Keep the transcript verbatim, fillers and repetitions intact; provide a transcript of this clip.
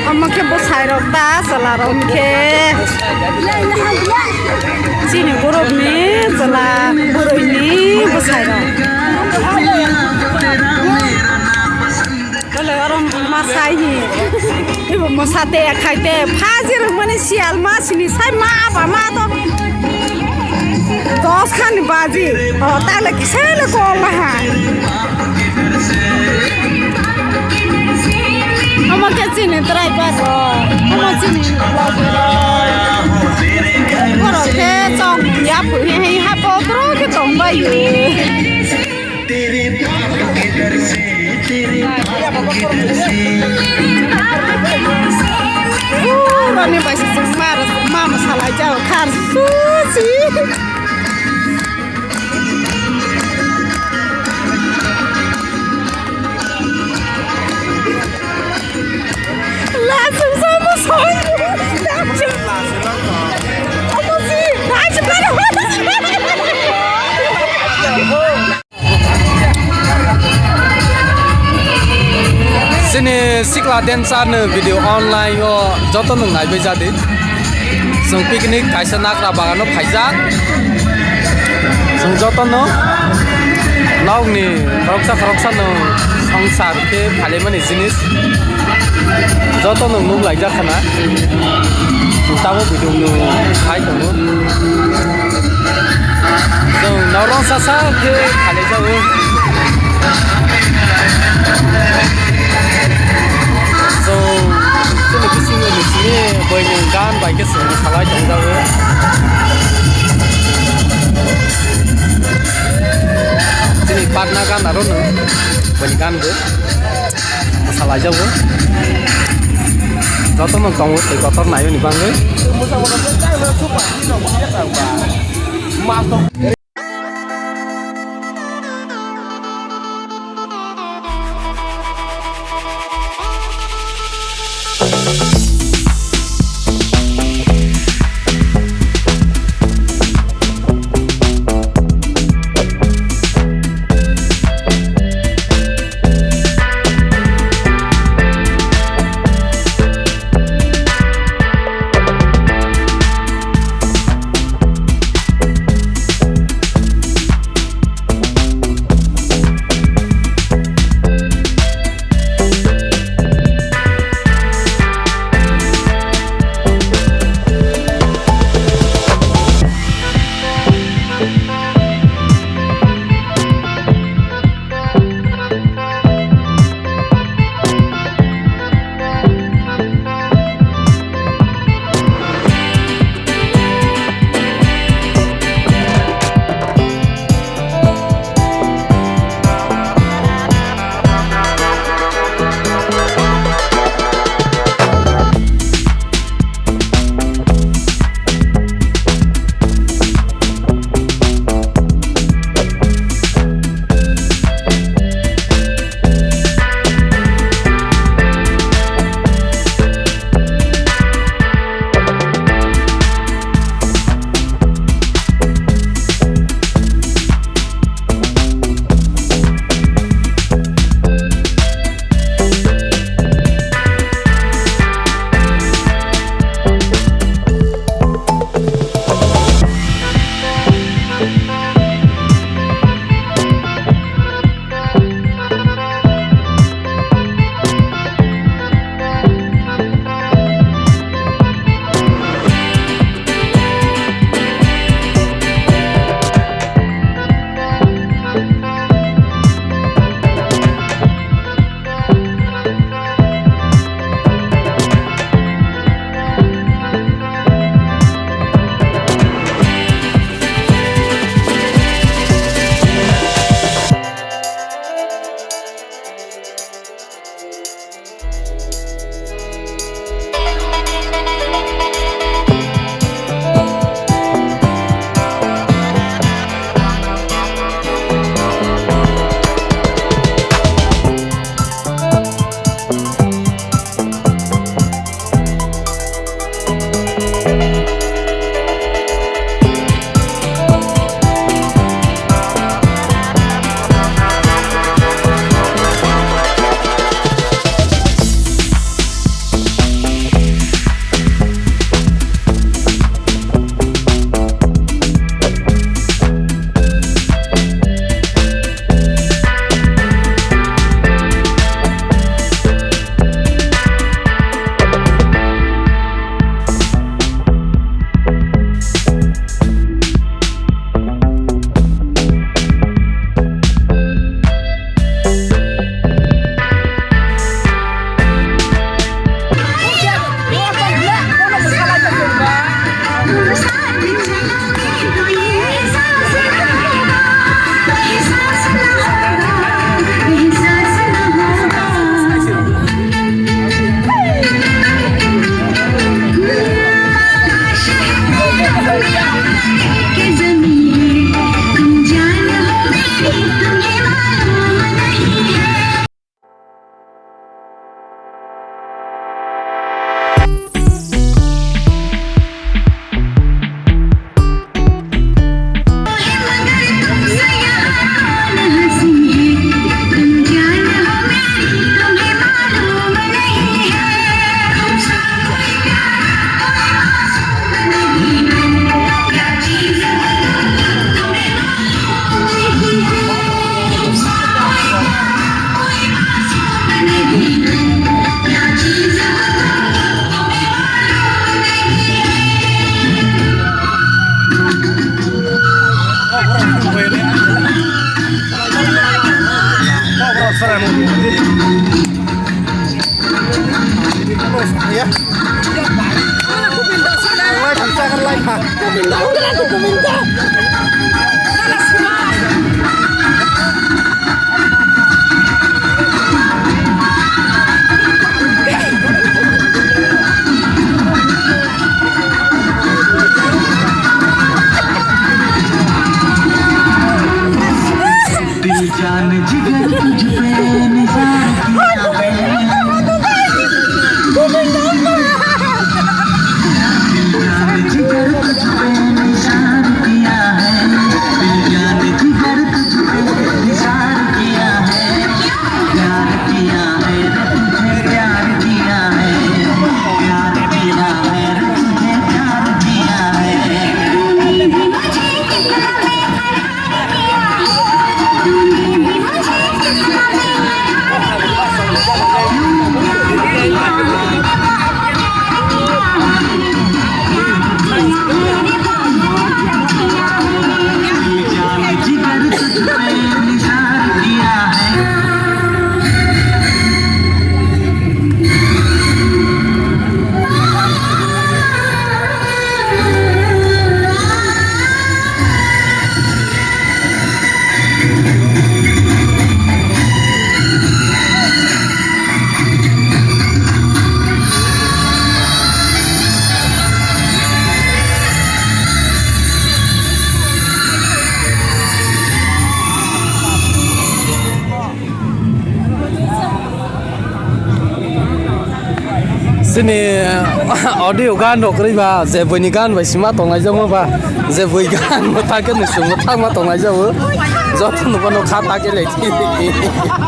Omo khe bwsai rok ta, chwla rok khe. Chini borok ni chwla, borok ni bwsai rok. Bole oro ma sai hi. Ibo mosa te khai te phaji rwmani siyal ma sini sai ma aba ma to dos khan baji. O tale kisa le kol ha. Omo khe chini driver rok. Omo chini vlogger rok. Borok khe chong ya phu hi ha potro khe tong bai. Rani bai se ma ma salai jao khar susi. La sung sa ma sai. Omo si, dai se. Chini sikla dancer ni video online o joto nwng naibai jadi. Chwng picnic kaisa nakra bagano phaijak. Chwng joto no nokni khoroksa khoroksa no swngchar khe phailaimani jinis joto no nuk laijak khana. Chwng tabuk video no khai tongo. Chwng norok sasa khe khalai jago. Chwng chini bisingo ni sini boini gan bai khe chwng salai tong jago. Chini patna gan aro no boini gan bo. Salai jago. Joto no tongo tei kotor naiyoni bagwi. दिल जान जिगर तुझ पे निसार किया है। दिल जान जिगर तुझ पे निसार किया है। दिल जान जिगर तुझ पे निसार किया है। प्यार किया है रे तुझे, प्यार किया है। प्यार किया है रे तुझे, प्यार किया है। Chini audio gan rok kwrwi ba, je buini gan bai sima tongnai jamo ba, je bui gan mwthang khe nung sung mwthang ma tongnai jabo, joto no bono kha ta khe lai di.